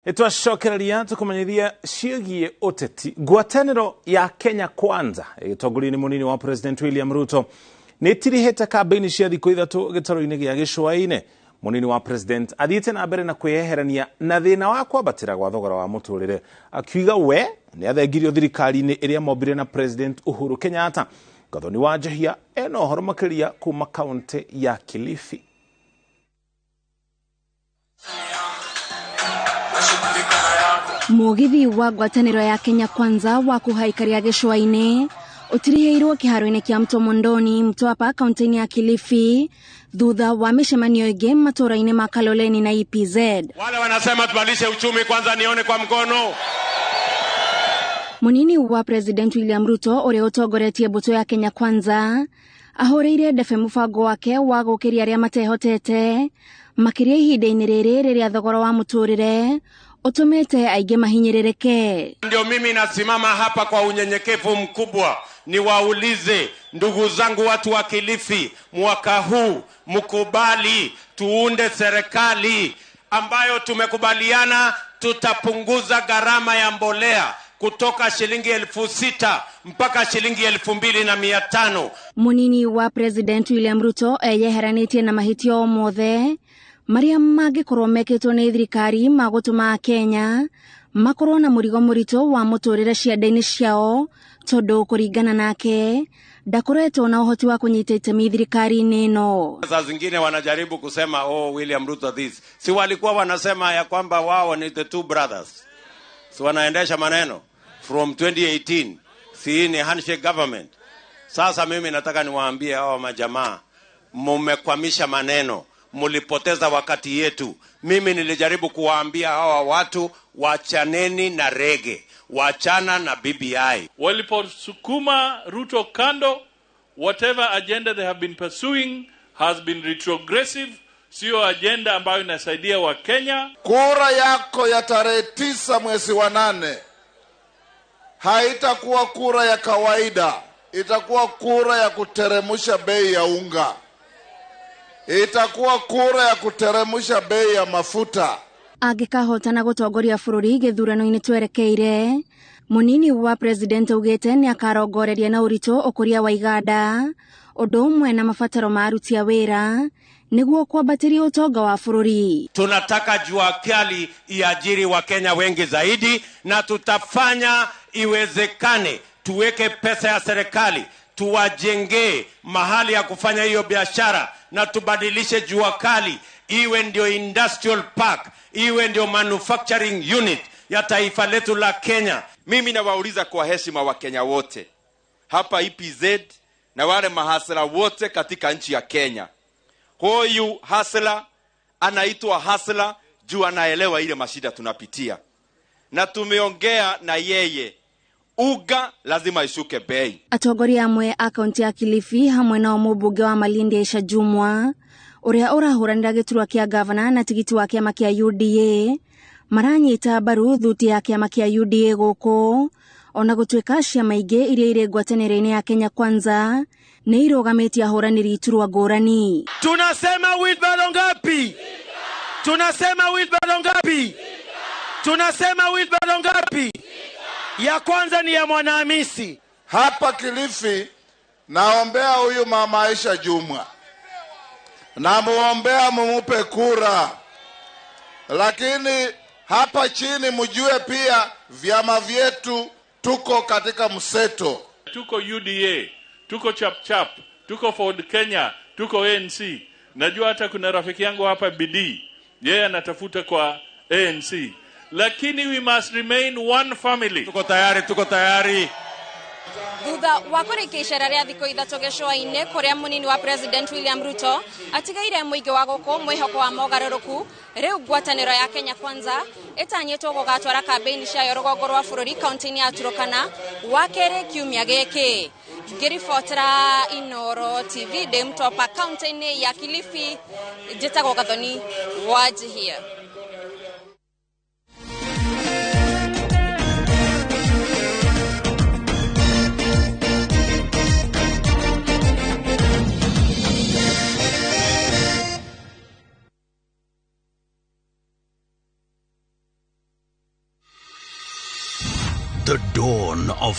Twacokereria tukumenyithia ciĩgiĩ ũteti. Ngwatanĩro ya Kenya Kwanza ĩgĩtongorio nĩ mũnini wa President William Ruto nĩ ĩtirihĩte kambĩini cia thikũ ithatũ gĩtarũ-inĩ gĩa Gĩcũa-inĩ. Mũnini wa President athiĩte na mbere na kwĩyeherania na thĩna wa kwambatĩra gwa thogora wa mũtũrĩre, akiuga we nĩ athengirio thirikari-inĩ ĩrĩa mombire na President Uhuru Kenyatta. Gathoni wa Njehia ena ũhoro makĩria kuma kaunti ya Kilifi. Mugithi wa ngwatanĩro ya Kenya Kwanza wa kũhaikaria Gĩcũa-inĩ ũtirihĩirwo kĩharo-inĩ kĩa Mtomondoni, Mtwapa, kaunti-inĩ ya Kilifi thutha wa mĩcemanio ĩngĩ matũũra-inĩ ma Kaloleni na EPZ. Wale wanasema tubadilishe uchumi kwanza, nione kwa mkono. Munini wa President William Ruto ũrĩa ũtongoretie mbũtũ ya Kenya Kwanza ahũrĩire ndebe mũbango wake wa gũkĩria arĩa matehotete makĩria ihinda-inĩ rĩrĩ rĩrĩa thogora wa mũtũrĩre ũtũmĩte aingĩ mahinyĩrĩrĩke. Ndio mimi nasimama hapa kwa unyenyekevu mkubwa niwaulize ndugu zangu watu wa Kilifi, mwaka huu mkubali tuunde serikali ambayo tumekubaliana tutapunguza gharama ya mbolea kutoka shilingi 6,000 mpaka shilingi 2,500. Munini wa President William Ruto eyeheranĩtie na mahĩtia o mothe marĩa mangĩkorwo mekĩtwo nĩ thirikari ma gũtũma Kenya makorwo na mũrigo mũritũ wa mũtũrĩre ciande-inĩ ciao, tondũ kũringana nake ndakoretwo na ũhoti wa kũnyita itemi thirikari-inĩ ĩno. Saa zingine wanajaribu kusema oh, William Ruto this. Si walikuwa wanasema ya kwamba wao ni the two brothers. Si wanaendesha maneno from 2018. Si ni handshake government. Sasa mimi nataka niwaambie hawa majamaa, mumekwamisha maneno, mulipoteza wakati yetu. Mimi nilijaribu kuwaambia hawa watu wachaneni na rege, wachana na BBI. Waliposukuma Ruto kando, whatever agenda they have been pursuing has been retrogressive. Sio agenda ambayo inasaidia wa Kenya. Kura yako ya tarehe 9 mwezi wa 8 haitakuwa kura ya kawaida, itakuwa kura ya kuteremusha bei ya unga, itakuwa kura ya kuteremusha bei ya mafuta. Angĩkahotana gũtongoria bũrũri gĩthurano-inĩ twerekeire, mũnini wa President augĩte nĩ akarongoreria na ũritũ ũkũria wa iganda ũndũ ũmwe na mabataro ma aruti a wĩra nĩguo kwambatĩria ũtonga wa bũrũri. Tunataka jua kali iajiri wa Kenya wengi zaidi, na tutafanya iwezekane tuweke pesa ya serikali tuwajengee mahali ya kufanya hiyo biashara, na tubadilishe jua kali iwe ndio industrial park, iwe ndio manufacturing unit ya taifa letu la Kenya. Mimi nawauliza kwa heshima wa Kenya wote hapa EPZ na wale mahasla wote katika nchi ya Kenya, huyu hasla anaitwa hasla juu anaelewa ile mashida tunapitia, na tumeongea na yeye, uga lazima ishuke bei. Atongoria amwe a kaunti ya Kilifi hamwe na mũmbunge wa Malindi Aisha Jumwa ũrĩa ũrahũranĩra gĩturwa kĩa gavana na tigiti wa kĩama kĩa UDA maranyita mbaru thuti ya kĩama kĩa UDA gũkũ, ona gũtuĩka ciama ingĩ iria irĩ ngwatanĩro-inĩ ya Kenya Kwanza nĩ irũgamĩtie ahũranĩri iturwa ngũrani. Tunasema wheelbarrow ngapi? Tunasema wheelbarrow ngapi? Tunasema wheelbarrow ngapi? Ya kwanza ni ya Mwanahamisi. Hapa Kilifi naombea huyu mama Aisha Jumwa, namuombea mumupe kura, lakini hapa chini mjue pia vyama vyetu tuko katika mseto. Tuko UDA, tuko Chap Chap, tuko Ford Kenya, tuko ANC. Najua hata kuna rafiki yangu hapa Bidii, yeye anatafuta kwa ANC. Lakini we must remain one family. Tuko tayari, tuko tayari. Thutha wa kũrĩkia icera rĩa thikũ ithatũ gĩcũa-inĩ kũrĩa mũnini wa President William Ruto atigaire mũingĩ wa gũkũ mwĩhoko wa mogarũrũku, rĩu ngwatanĩro ya Kenya Kwanza ĩtanyĩtwo gũgatwara kambĩini ciayo rũgongo rwa bũrũri kaunti-inĩ ya Turkana wa kerĩ kiumia gĩkĩ. Ngĩribotera Inooro TV ndĩ Mtwapa kaunti-inĩ ya Kilifi, njĩtagwo Gathoni wa Njihia. The dawn of